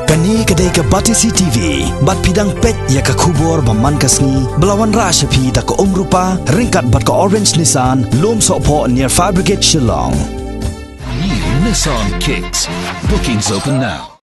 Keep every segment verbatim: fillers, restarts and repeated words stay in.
Kane ka dei ka Batesi T V, bad phi dang peit ïa ka khubor ba man ka sngi, ba la wanrah sha phi da ka Umrupa, ryngkat bad ka Orange Nissan, Lumsohphoh near Fire Brigade Shillong. New Nissan Kicks. Bookings open now.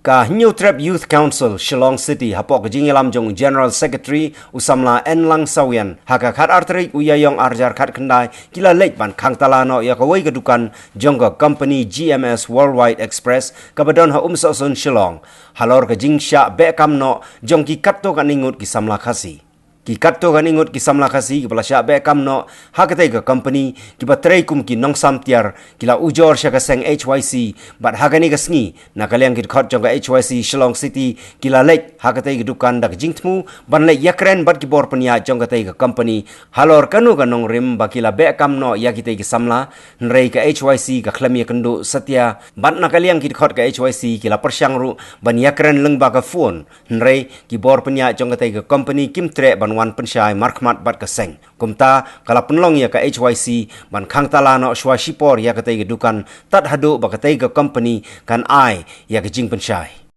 Ka Hynñiewtrep Youth Council Shillong City, hapoh ka jingïalam jong General Secretary u samla N Langsawian, ha ka khatar tarik u Ïaïong arhajar khatkhyndai, ki la leit ban khang tala noh ïa kawei ka dukan jong ka company G M S Worldwide Express, kaba don ha Umsohsun Shillong, halor ka jingshah beh kam noh jong ki katto katne ngut ki samla Khasi. Ki katto katne ngut ki samla Khasi kiba la shah beh kam noh ha katei ka company, kiba trei kum ki nongsam tiar, ki la ujor sha ka seng H Y C, bad ha kane ka sngi, na ka liang ki dkhot jong ka H Y C Shillong City, ki la leit ha katei ka dukan da ka jingthmu ban leit ïakren bad ki bor pynïaid jong katei ka company, halor kano ka nongrim ba ki la beh kam noh ïa kitei ki samla. Hynrei ka H Y C ka khlem ïakynduh satia, bad na ka liang ki dkhot ka H Y C ki la pyrshang ruh ban ïakren lyngba ka phone. Hynrei ki bor pynïaid jong katei ka company kim treh ban wan pynshai markhmat bad ka seng. Kumta, ka la pynlong ïa ka H Y C ban khang tala noh shuwa shipor ïa katei ka dukan, tad haduh ba katei ka company kan ai ïa ka jingpynshai.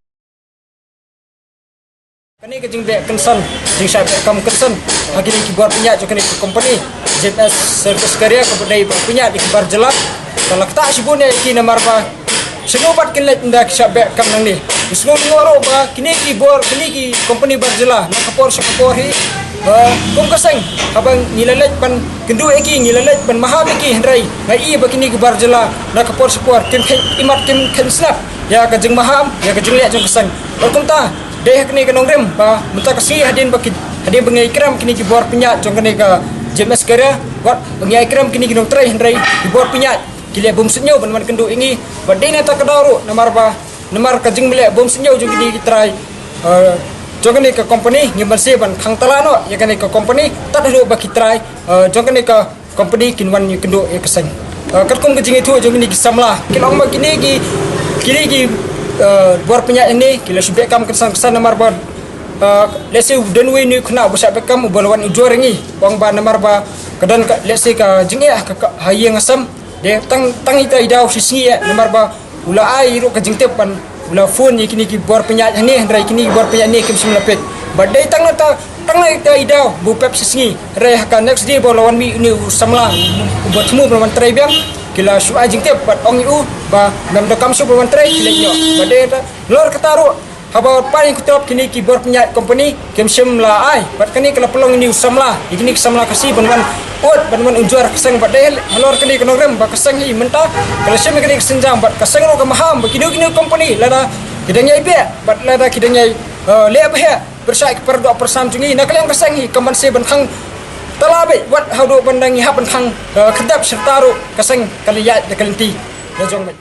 Kane ka jingbeh kynsan, jingshah beh kam kynsan ha kine ki bor pynïaid jong kane ka company J M S Service Carrier, kaba dei bor pynïaid ïa ki bar jylla. Ka la ktah shibun ïa ki namar ba shano pat kin leit ynda ki shah beh kam nangne. Ngi sngew lyngngoh ruh ba kine ki bor, kine ki company bar jylla, na ka por sha ka por hi, eh, kum ka seng, haba ngi la leit ban kynduh ïa ki, ngi la leit ban maham ïa ki, hynrei nga i ba kine ki bar jylla na ka por sha ka por kim kheiñ imat, kim kheiñ snap ïa ka jingmaham, ïa ka jingleh jong ka seng. Bad kumta, dei ha kane ka nongrim ba mynta ka sngi, hadien ba ki, hadien ba ngi ïakren kine ki bor pynïaid jong kane ka J M S Carrier, wat ba ngi ïakren kine ki nongtrei, hynrei ki bor pynïaid ki leh bym suidñiew ban wan kynduh ïa ngi. Bad dei na kata ka daw ruh, namar ba, namar ka jingleh bym suidñiew jong kine ki trai, eh, jong kane ka company, ngim banse ban khang tala noh ïa kane ka company tad haduh ba ki trai, eh, jong kane ka company kin wan ïakynduh ïa ka seng. Eh, katkum ka jingïathuh jong kine ki samla, ki la ong ba kine ki, kine ki, eh, bor pynïaid hangne ki la shu beh kam kynsan kynsan namar ba, eh, lehse u don uwei u khynnah uba shah beh kam uba la wan ujor ïa ngi, ba ong ba namar ba ka don ka, lehse ka jingeh ha ka, ka, ha ïing ha sem. Dei tang, tang ita i daw shi sngi eh, namar ba u la ai ruh ka jingtip ban, u la phone ïa kine ki bor pynïaid hangne, hynrei kine ki bor pynïaid hangne kim shym la peit. Bad dei tang na ta, tang na ita i daw ba u pep shi sngi, hynrei ha ka next day ba u la wan mih une u samla uba thmu ban wan trei biang, ki la shu ai jingtip bad ong ïa u ba mem donkam shuh ban wan trei, ki leit noh. Bad dei ta, halor kata ruh, haba pan ïa ki tyrop kine ki bor pynïaid company kim shym la ai. Bad kane ka la pynlong ïa une u samla, ïa kine ki samla Khasi ban wan ud, ban wan ujor ka seng. Bad dei halor kane ka nongrim ba ka seng hi mynta ka la shim ïa kane ka sienjam, bad ka seng ruh ka maham ba kino kino company, lada ki dang ïai beh bad lada ki dang ïai, eh, leh bha, pyrshah ki paradoh parasam jong ngi, na ka liang ka seng hi kam banse ban khang tala beit, wat haduh ban dang ïahap ban khang, eh, khyrdep, shirta ruh ka seng ka la ïaid da ka lynti la jong beit.